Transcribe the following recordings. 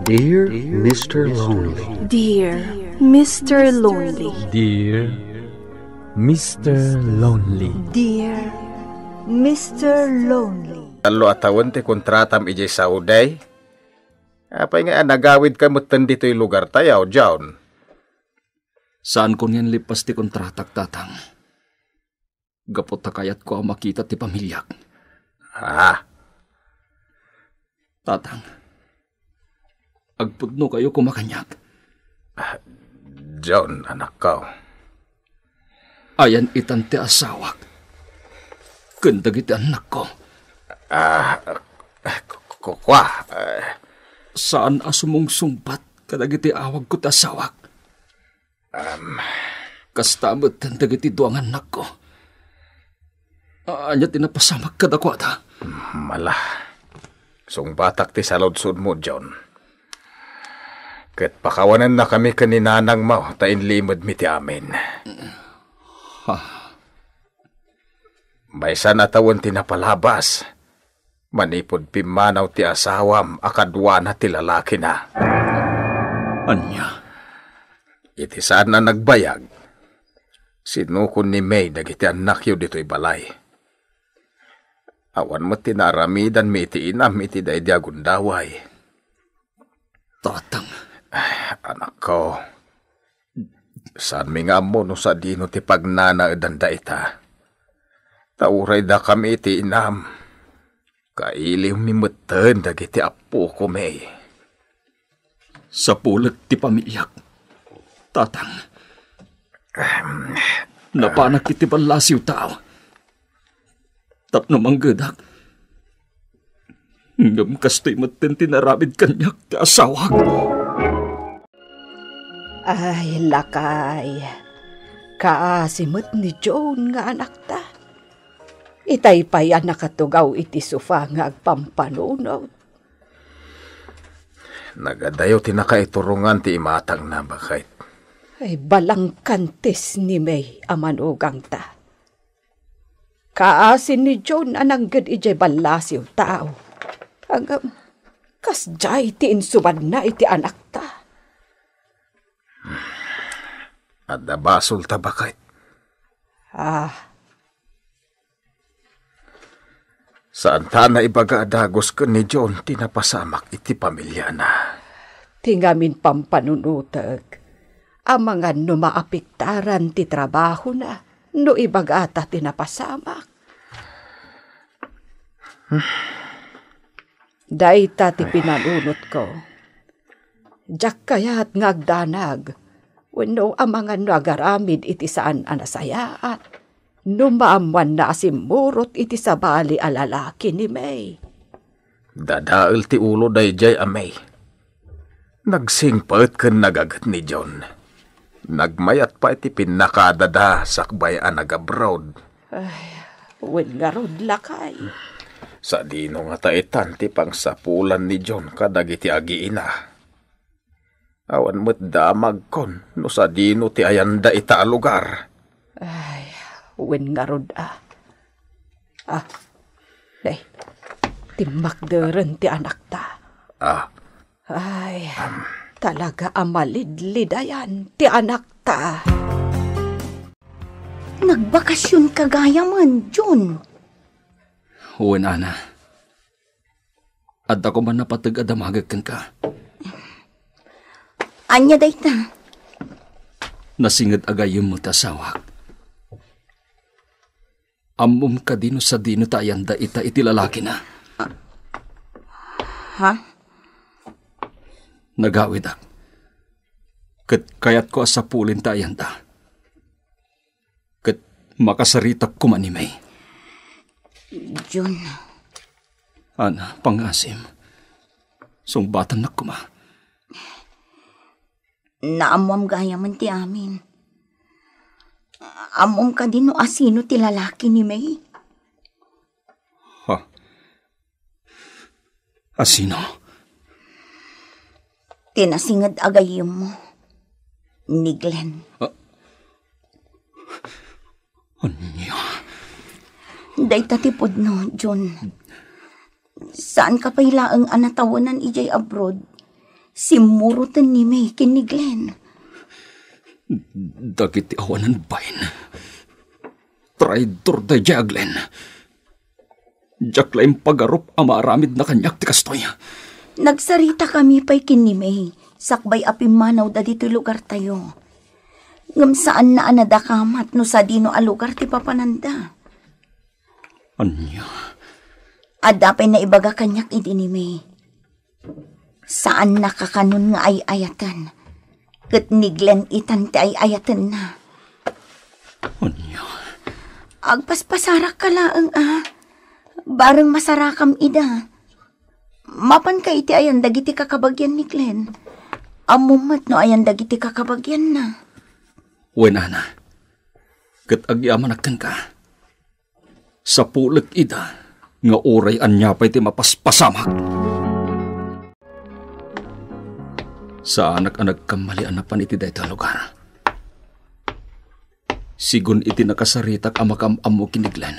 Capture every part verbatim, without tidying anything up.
Dear Mister Lonely. Dear Mister Lonely. Dear Mister Lonely. Dear Mister Lonely. Tallo a tawen ti kontratam idiay Saudi. Apay nga nagawidka metten ditoy lugartayo, John? Saanko nga inlippas ti kontratak, Tatang. Gapu ta kayatko a makita ti pamiliak. Ah, Tatang, agpudnokayo koma kaniak. John, anakko. Ayan itan ti asawak ken dagiti annakko. Ah, ku-, ku-, kua, eh. Saan a sumungsungbat kadagiti awagko ti asawak. Um, Kasta met dagiti dua nga annakko. Ania ti napasamak kadakuada? Mala. Sungbatak ti saludsodmo, John. Ket pakawanennakami ken ni nanangmo ta inlimedmi ti amin. Ha? Maysa a tawen ti napalabas. Manipud pimmanaw ti asawam a kaduana ti lalakina. Ania? Iti saan a nagbayag, sinukon ni May dagiti annakyo ditoy balay. Awan met ti naaramidanmi iti inam iti daydi a gundaway. Tatang. Anakko, saanmi nga ammo no sadino ti pagnanaedan dayta. Ta uray dakami iti inam, kailiwmi metten dagiti appokomi. Sapulek ti pamiliak, Tatang. Ahem. Napanak iti ballasiw tao. Tapno manggedak. Ngem kastoy metten ti naramid kaniak ti asawak. Ay, lakay. Kaasi met ni John nga anakta. Itay pay a nakatugaw iti sofa nga agpampanunot. Nagadayo ti nakaiturongan ti imatangna, baket. Ay, balangkantis ni May a manugangta. Kaasi ni John a nangged idiay ballasiw tao. Ngem, kasdiay ti insubadna iti anakta. Adda basolta, baket. Ah. Saanta a naibaga a dagus ken ni John ti napasamak iti pamiliana. Ti ngamin pampanunotek, amangan no maapektaran ti trabahona no ibagata ti napasamak. Dayta ti pinanunotko. Diak kayat nga agdanag wenno amangan no agaramid iti saan a nasayaat no maammoanna a simmurot iti sabali a lalaki ni May. Dadael ti ulo daydiay a May. Nagsingpet ken nagaget ni John. Nagmayat pay ti pinnakadada sakbay a nag-abroad. Ay, wen ngarud, lakay. Sadino ngata itan ti pangsapulan ni John kadagiti agiina? Awan met damagkon no sadino ti ayanda ita a lugar. Ay, wen ngarud a. Ah, nay, timmakderen ti anakta. Ah. Ay, talaga a malidlidayan ti anakta. Nagbakasionka gayamen, John. Wen, Ana. Adda koma napateg a damagek kenka. Ania dayta? Nasinged a gayyemmo ti asawak. Ammom kadi no sadino ta ayanda ita iti lalakina? Ha? Nagawidak. Ket kayatko a sapulen ta ayanda. Ket makasaritak koma ni May. John. Ana, pangasim. Sungbatannak koma. Naammoam gayamen ti amin. Ammom kadi no asino ti lalaki ni May? Ha? Asino? Ti nasinged a gayyemmo, ni Glenn. Ah, ania? Dayta ti pudno, John. Saanka pay laeng a natawenan idiay abroad. Simmuroten ni May ken ni Glenn. Dagiti awanan bain. Traidor daydiay a Glenn. Diak la impagarup a maaramidna kaniak ti kastoy. Nagsaritakami pay ken ni May sakbay a pimmanaw dagitoy lugartayo. Ngem saanna a nadakamat no sadino a lugar ti papananda. Ania? Adda pay naibaga kaniak idi ni May. Saanna kakanon nga ay-ayaten. Ket ni Glenn itan ti ay-ayatenna. Ania? Agpaspasarakka laeng a. Bareng masarakam ida. Mapanka iti ayan dagiti kakabagian ni Glenn. Ammom met no ayan dagiti kakabagianna. Wen, Ana. Ket agyamanak kenka. Sapulek ida nga uray ania pay ti mapaspasamak. Saanak a nagkammali a napan iti dayta a lugar. Sigun iti nakasaritak a makaam-ammo ken ni Glenn.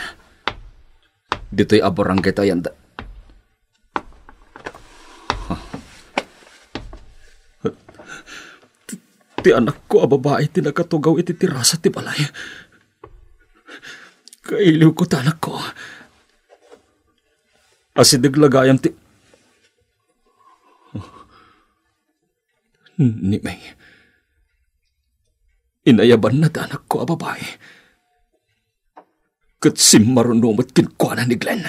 Ditoy a barangay ta ayan da-, Ti, ti anakko a babai ti nakatugaw iti terasa ti balay. Kailiwko ti anakko. Asideg la gayam ti, ni May. Inayabanna ti anakko a babai. Ket simmaruno met kenkuana ni Glenn.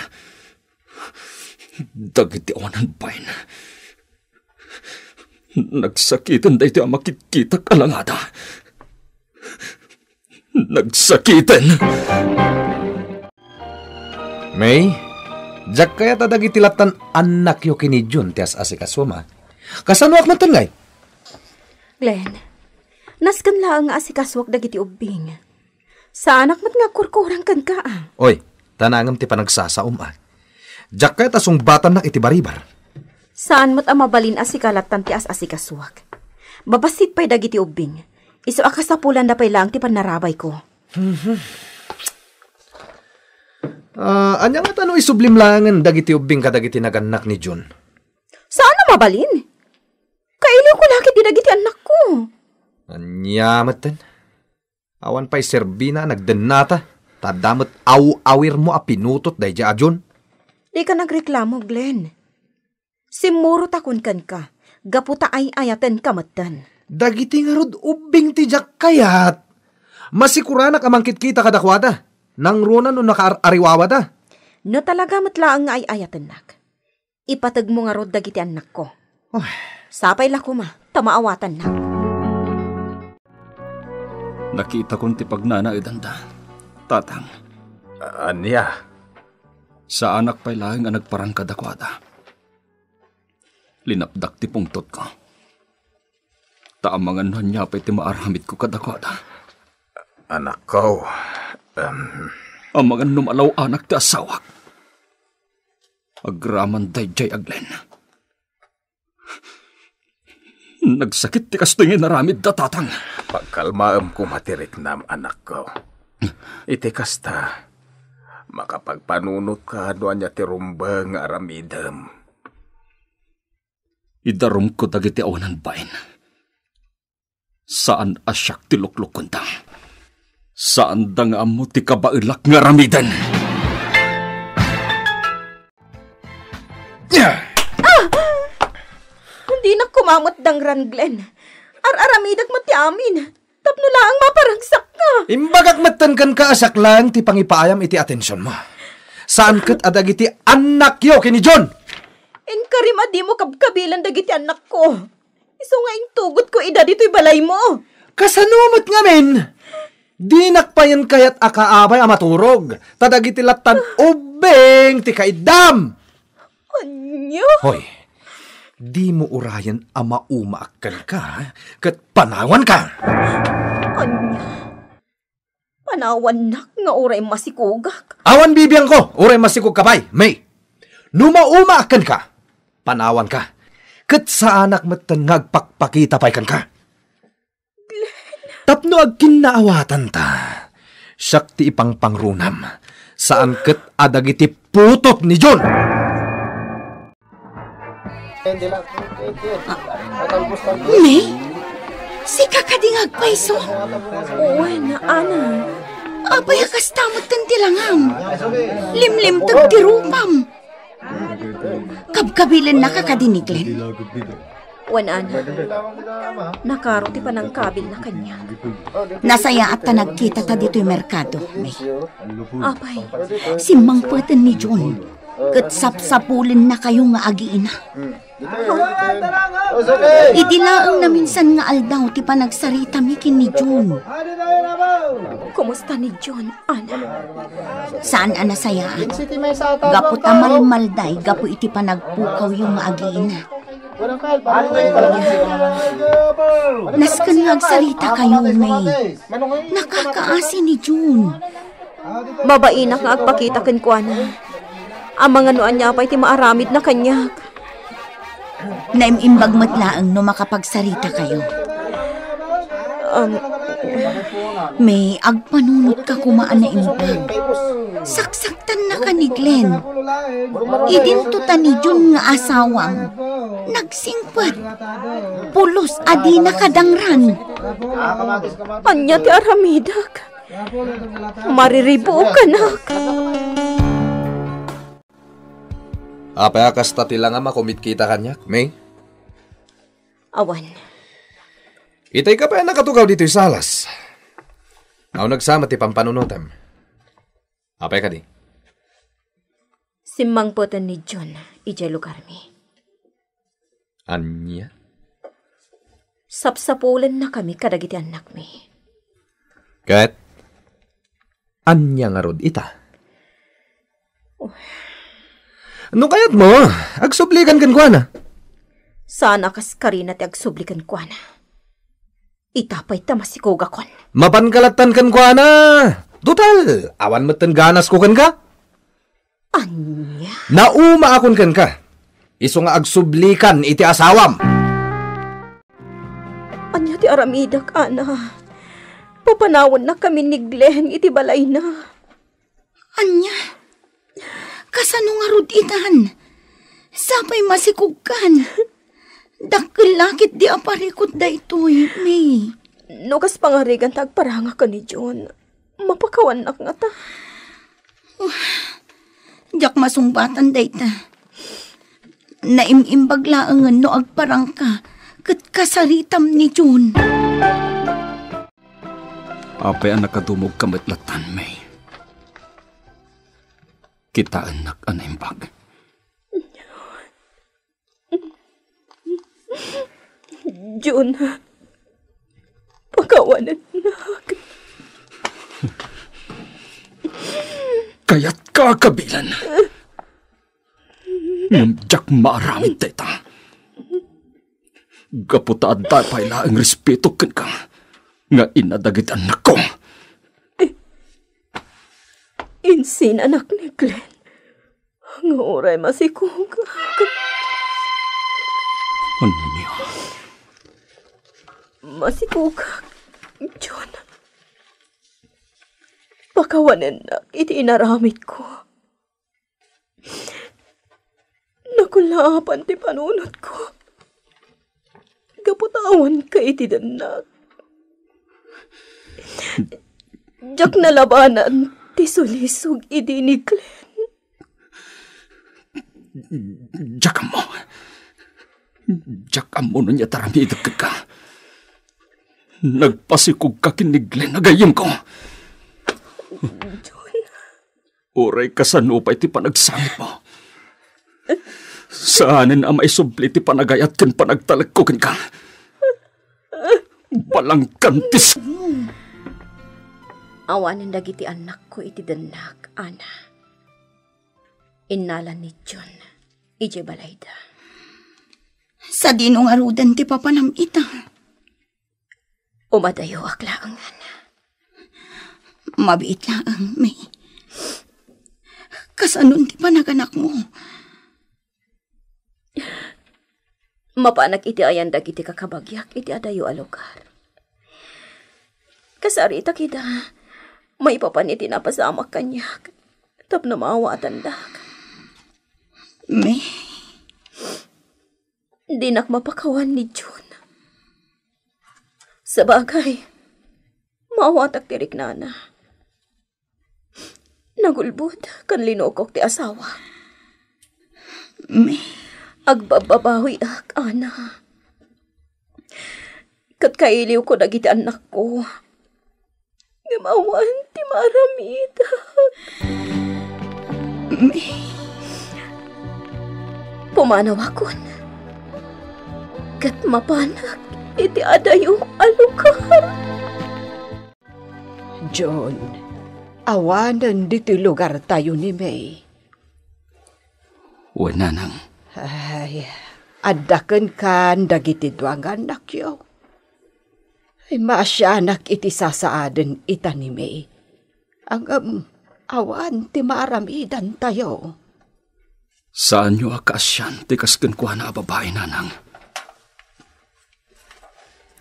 Dagiti awanan bain. Nagsakiten daytoy a makitkitak a langada. Nagsakiten! May, diak kayat a dagiti lattan annakyo ken ni Jun ti as-asikasuam. Kasanoak metten ngay? Glenn, nasken laeng nga asikasuak dagiti ubbing. Saanak met nga agkurkurang kenka, a. Oy, ta nangem ti panagsasaom, a. Diak kayat a sungbatannak iti baribar. Saan met a mabalin a sika lattan ti as-asikasuak. Babassit pay dagiti ubbing. Isu a kasapulanda pay laeng ti pannarabayko. Ah, ania ngata no isublim laengen dagiti ubbing kadagiti nagannak ni Jun? Saan a mabalin? Kailiwko la ketdi dagiti annakko. Ania metten? Awan pay serbina a nagdennata, ta adda met aw-awirmo a pinutot daydiay a Jun. Dika nagreklamo, Glenn. Simmurotakon kenka, gapu ta ay-ayatenka metten. Dagiti ngarud ubbing ti diak kayat. Masikuranak a mangkitkita kadakuada. Nangruna no nakaar-ariwawada. No talaga met laeng nga ay-ayatennak, ipategmo ngarud dagiti annakko. Ay. Sapay la koma, ta maawatannak. Nakitakon ti pagnanaedanda, Tatang. Ania? Saanak pay laeng a nagparang kadakuada. Linapdak ti pungtotko. Ta amangan no ania pay ti maaramidko kadakuada. Anakko, em. Amangan no malaw-anak ti asawak. Agraman daydiay a Glenn. Nagsakit ti kastoy nga inaramidda, Tatang. Pagkalmaem koma ti riknam, anakko. Iti kasta, makapagpanunotka no ania ti rumbeng nga aramidem. Idarumko dagiti awanan bain. Saan a siak ti luklukonda. Saanda nga ammo ti kabaelak nga aramiden. Ah! Dinak koma met dangran, Glenn. Ar-aramidek met ti amin. Tapno laeng maparagsakka. Imbagak metten kenka a siak laeng ti pangipaayam iti atensionmo. Saan ket a dagiti annakyo ken ni Jun. Inkarim a dimo kabkabilan dagiti annakko. Isu nga intugotko ida ditoy balaymo. Kasano met ngamin? Dinak payen kayat a kaabay a maturog, ta dagiti lattan ubbing ti kaiddam. Ania? Hoy, dimo urayen a maumaak kenka, ket panawanka. Ania? Panawannak nga uray masikogak? Awan bibiangko, uray masikogka pay, May. No maumaak kenka, panawanka. Ket saanak metten nga agpakpakita pay kenka. Tapno agkinnaawatanta, siak ti ipangpangrunam, saan ket a dagiti putot ni Jun. May? Sika kadi nga agpayso? Wen, Ana. Apay a kasta met ti langam? Limlimteg ti rupam. Kabkabilennaka kadi ni Glenn? Wen, Ana. Nakaro ti panangkabilna kaniak. Nasayaat ta nagkitata ditoy merkado, May. Apay? Simmangpeten ni John. Ket sapsapulennakayo nga agiina. Idi laeng naminsan nga aldaw ti panagsaritami ken ni John. Kumusta ni John, Ana? Saan a nasayaat. Gapu ta malmalday gapu iti panagpukawyo nga agiina. Nasken nga agsarita kayo, May. Nakakaasi ni John. Mabainak nga agpakita kenkuana. Amangan no ania pay ti maaramidna kaniak. Naim-imbag met laeng no makapagsarita kayo. Um, May, agpanunotka koma a naimbag. Saksaktanna ka ni Glenn. Idinto ta ni John nga asawam. Nagsingpet. Pulos a dina kadangran. Ania ti aramidek? Mariribukanak. Apay a kasta ti langam a kumitkita kaniak, May? Awan. Itay ka pay a nakatugaw ditoy salas. Awan nagsama ti pampanunotem. Apay kadi? Simmangpeten ni John idiay lugarmi. Ania? Sapsapulennakami kadagiti annakmi. Ket ania ngarud ita? Oh. No kayatmo, agsublikan kenkuana. Saan a kas karina ti agsubli kenkuana. Ita pay ta masikogakon. Mapanka lattan kenkuana. Total, awan metten ganasko kenka. Ania? Naumaakon kenka. Isu nga agsublikan iti asawam. Ania ti aramidek, Ana? Papanawennakami ni Glenn iti balayna. Ania? Kasano ngarud itan? Sapay masikogkan. Dakkel la ketdi a parikut daytoy, May. No kas pangarigan ta agparangak ken ni John, mapakawannak ngata. Diak masungbatan dayta. Naim-imbag laengen no agparangka ket kasaritam ni John. Apay a nakadumogka met lattan, May? Kitaennak a naimbag. John, pakawanennak. Kayatka a kabilen. Ngem diak maaramid dayta. Gapu ta adda pay laeng respeto kenka nga ina dagiti annakko. Insinanak ni Glenn nga uray masikogak. Ania? Masikogak, John. Pakawanennak iti inaramidko. Nakulaapan ti panunotko. Gapu ta awanka iti dennak. Diak nalabanan ti sulisog idi ni Glenn. Diak ammo. Diak ammo no ania ti aramidek kenka. Nagpasikogka ken ni Glenn a gayyemko. John. Uray kasano pay ti panagsangitmo, saanen a maisubli ti panagayat ken panagtalekko kenka. Balangkan ti s- Awanen dagiti annakko iti dennak, Ana. Innalan ni John idiay balayda. Sadino ngaruden ti papanam ita? Umadayoak laengen. Mabiit laeng, May. Kasanon ti panaganakmo? Mapanak iti ayan dagiti kakabagiak iti adayo a lugar. Kasaritak ida, maipapan iti napasamak kaniak tapno maawatandak. May. Dinak mapakawan ni Jun. Sabagay, maawatak ti riknana. Nagulbod ken linukok ti asawa. May. Agbabbabawiak, Ana. Ket kailiwko dagiti annakko. Ngem awan ti maaramidak. May. Pumanawakon. Ket mapanak iti adayo a lugar. Jun, awanen ditoy lugartayo ni May. Wen, nanang. Ay, adda kenkan dagiti dua nga annakyo. Ay, maasianak iti sasaaden ita ni May. Ngem awan ti maaramidantayo. Saanyo a kaasian ti kas kenkuana a babai, nanang.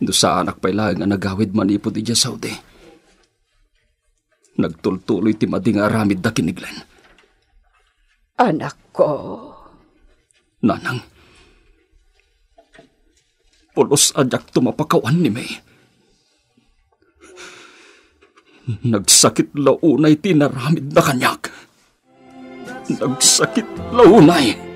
No saanak pay laeng a nagawid manipud idiay Saudi, nagtultuloy ti madi nga aramidda ken ni Glenn. Anakko. Nanang, pulos a diakto mapakawan ni May. Nagsakit la unay ti naramidna kaniak. Nagsakit la unay.